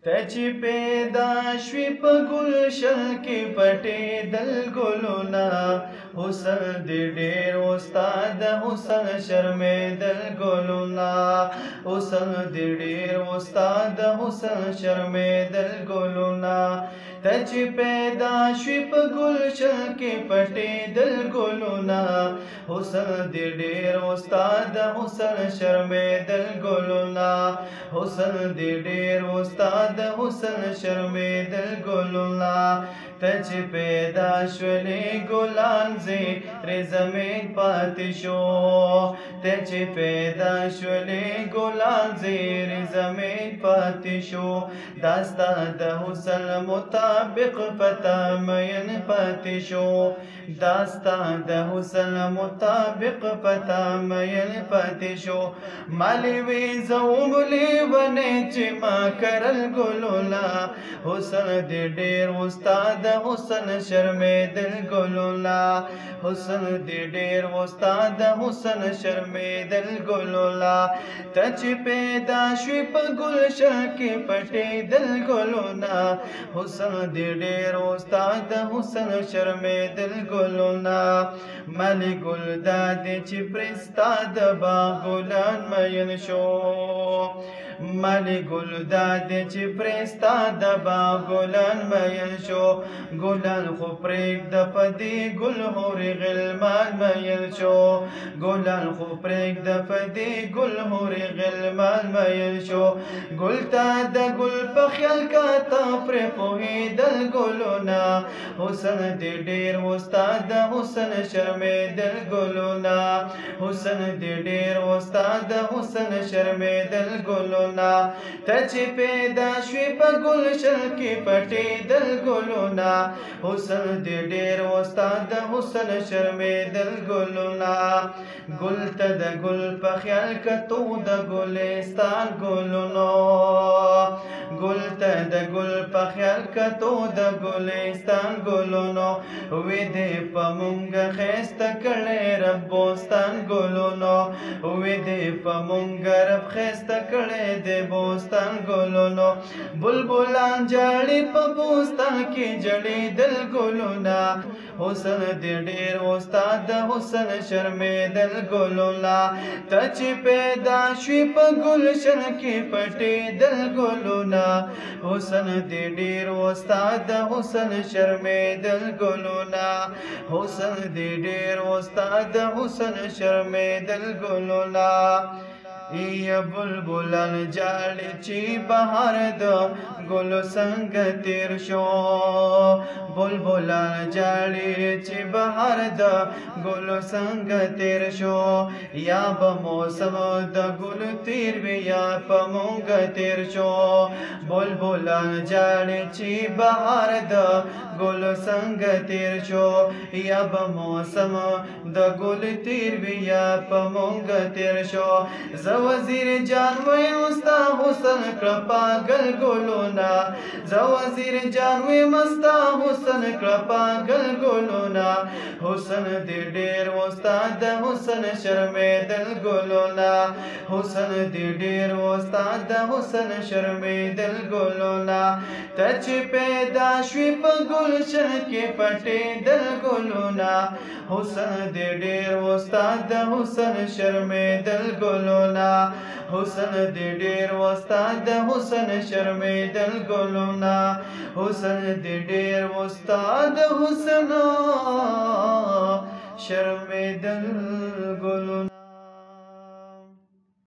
ته چې پیدا شوې په ګلشن کې پټېدل ګلونه، حسن دې ډېر استاد حسن شرمېدل ګلونه، حسن دې ډېر استاد حسن شرمېدل ګلونه. ته چې پیدا شوې په ګلشن کې پټېدل ګلونه، حسن دې ډېر استاد حسن شرمېدل ګلونه، حسن دې ډېر استاد حسن شرمېدل ګلونه. ته چې پیدا شولې ګلان زیر زمین پاتې شو، ته چې پیدا شولې ګلان زیر زمین پاتې شو، دا ستا د حسن مطابق پتا مین پاتې شو، دا ستا د حسن مطابق پتا مین پاتې شو. مالې وې زوم لیونی چې ما کرل ګلونه، حسن دې ډېر استاد حسن شرمېدل ګلونه، حسن دې ډېر استاد حسن شرمېدل ګلونه. ته چې پیدا شوې په ګلشن کې پټېدل ګلونه، حسن دې ډېر استاد حسن شرمېدل ګلونه. ملي ګل دا دې چې پرستا د باغ ګلان مین شو، ملي ګل دا دې چې پرستا د باغ ګلان مین شو، ګلان خو پرېږده په دې ګل هورې غلمان مین شو، ګلان خو پرېږده په دې ګل هورې غلمان مین شو. ګل ته د ګل په خیال کاته پرې پوهېدل ګلونه، حسن دې ډېر استاد حسن شرمېدل ګلونه، حسن دې ډېر استاد حسن شرمېدل ګلونه. ته چې پیدا شوې په ګلشن کې پټېدل ګلونه، حسن دې ډېر استاد حسن شرمېدل ګلونه. ګل ته د ګل په خیال کتو د ګلستان ګلونو، ګل ته د ګل په خیال کتو د ګلستان ګلونو، وې دې په مونږ ښایسته کړی رب بوستان ګلونو، وې دې په مونږ رب ښایسته کړی دی بوستان ګلونو. بلبلان جاړي په بوستان کې جړېدل ګلونه، حسن دې ډېر استاد حسن شرمېدل ګلونه. ته چې پیدا شوې په ګلشن کې پټېدل ګلونه، حسن دې ډېر استاد حسن شرمېدل ګلونه، حسن دې ډېر استاد حسن شرمېدل ګلونه. ای بلبلان جاړي چې بهار د ګل څنګه تیر شو، بلبلان جاړي چې بهار د ګل څنګه تیر شو، یا به موسم د ګل تیر وي یا په مونږ تیر شو، بلبلان جاړي چې بهار د ګل څنګه تیر شو، یا به موسم د ګل تیر وي یا په مونږ تیر شو. زه وزیر جان ویم ستا حسن کړه پاګل ګلونه، زه وزیر جان ویم ستا حسن کړه پاګل ګلونه، حسن دې ډېر استاد حسن شرمېدل ګلونه، حسن دې ډېر استاد حسن شرمېدل ګلونه. ته چې پیدا شوې په ګلشن کې پټېدل ګلونه، حسن دې ډېر استاد حسن شرمېدل ګلونه، حسن دې ډېر استاد حسن شرمېدل ګلونه، حسن دې ډېر استاد حسن شرمېدل ګلونه.